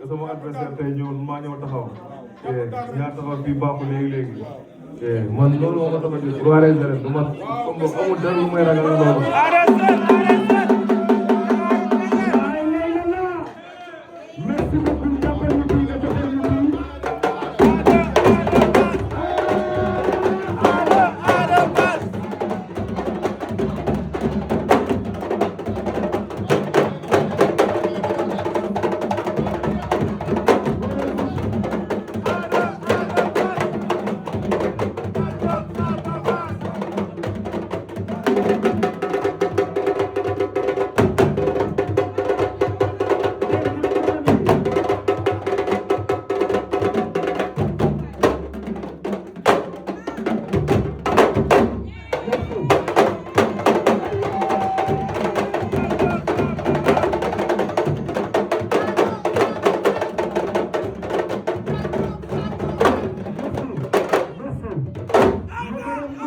sama adversaire tey ñëw maa ñëw taxaw ñaar taxaw fii baaxul léegi man loolu moo ko tax a jóg roi des arènes du ma amul dara lu may ragal loolu